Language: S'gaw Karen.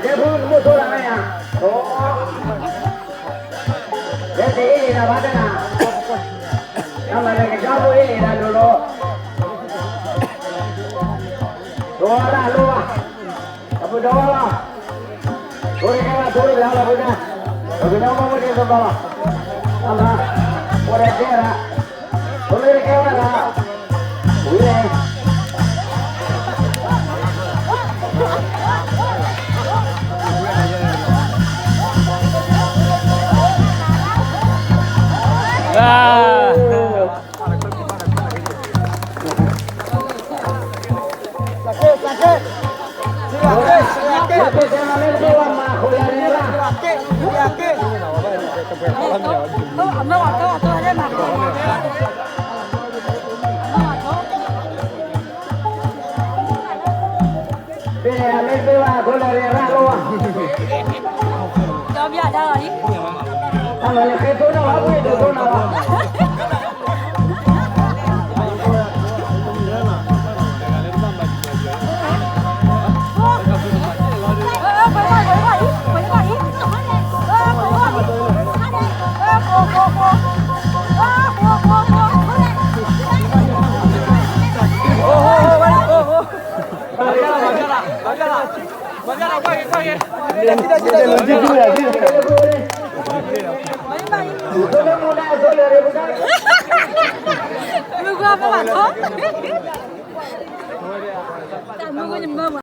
တဲဖိမုၣ်သိလၢမ့ၢ်ဧါ, တဲတအ့ၣ်လံၤတၢ်ဘၣ်တနၤ, တၢ်မၤလၢကစၢ်ဖိအ့ၣ်လံၤတၢ်လိၤလိၤ, ဒိၣ်ဝဲဒၣ်လိၣ်ဘၣ်, အပူၤဒိၣ်ဝဲလီၤ, ဖိတကဲဘၣ်ဖိတကဲလီၤဖိတၢ်, ပကညီဖိဖိတကဲဘၣ်လီၤ, အမၤ, ဖိတကဲဘၣ်, ဖိမ့ၢ်တကဲဘၣ်ဒီး, ဝံၤလဲၣ် မုၢ်ဂီၤပဘၣ်ထီၣ်, တၢ်မုၢ်ဂီၤညီမၢမး